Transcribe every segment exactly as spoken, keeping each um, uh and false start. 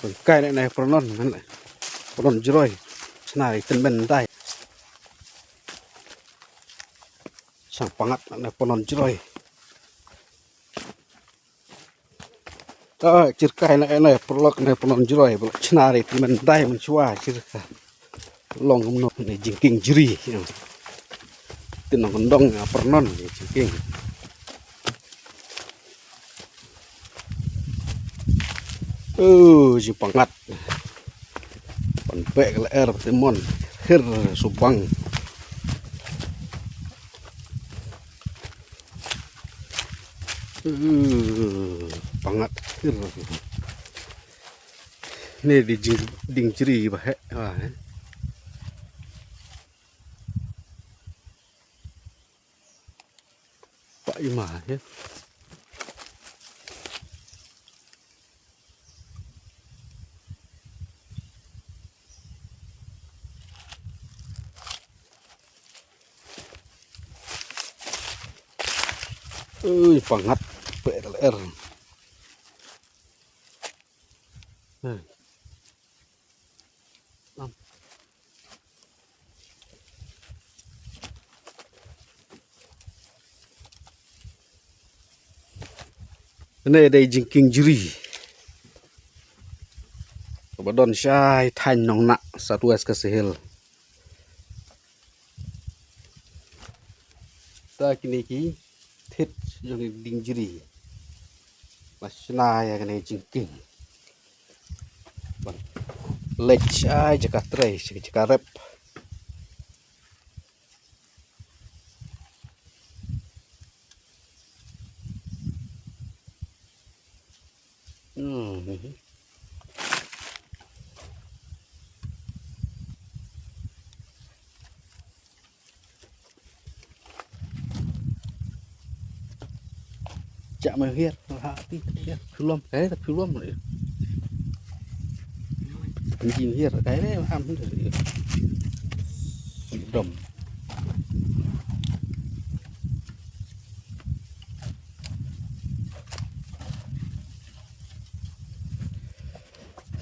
Pynkai ne ne pyrnon ne. Pyrnon jroi. Chna ri tymmen dai. Chang pangat ne pyrnon jroi. Ah, chirkai ne ne pyrlok ne pyrnon jroi. Bla chna ri tymmen dai mynshuwa chirka. Long kumno ne jingkieng jri. Tin nong kendong ne pyrnon ne jingkieng. Oh, jingpangat. Pan bek le er timon. Hir subang. Uh, pangat hir. Ni di jing, ding jri ba he. Ah, eh. Pa ima he. Ui, pangat P L R. Hmm. Kane dei jingkieng jri. Kaba don shai thaiñ Nongnah, South West Khasi Hills. Ta kine ki thied jong ding jri. Ba shna ïa kane jingkieng. Ban leit shai jaka trei, shai jaka rep. Hmm. Chak mai hiar, ha ti hiar, philom, kai ta philom le. Jing hiar, kai le ham hiar. Dom.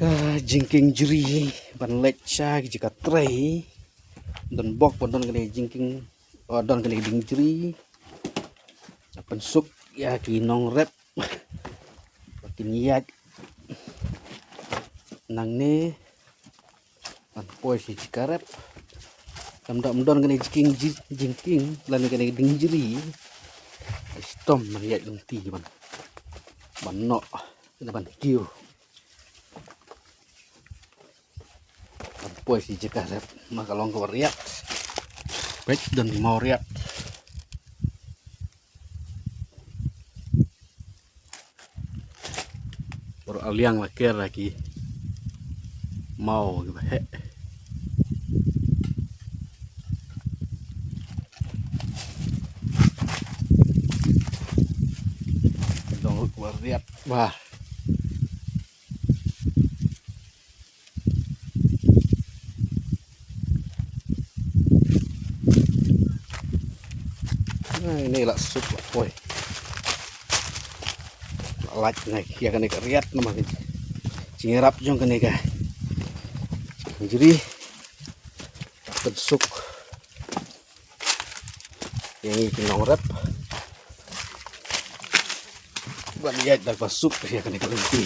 Ah, jingkieng jri ban leit sha ki jaka trei. Don bok ban don kane jingkieng, oh, don kane ding jri. Pynsuk ïa ki nongrep. Ba kin ïaid nangne. Ban poi sha jaka rep. Kam da ym don kane jingkieng ji-, jingkieng lane kane ding jri. Ai stom ban ïaid lynti ban, ban noh, ban kiew. Ban poi sha jaka rep. Ma ka long kaba riat. Peit don maw riat. Baroh aliang la ker la ki maw kiba heh. Dong ruh kiba riat bah. Ai, ne la suk la poi. La lait ne ïa kane ka riat namar ka jingïarap jong kane ka jri. Pynsuk ïa ngi ki nongrep ban ïaid da kaba suk ïa kane ka lynti.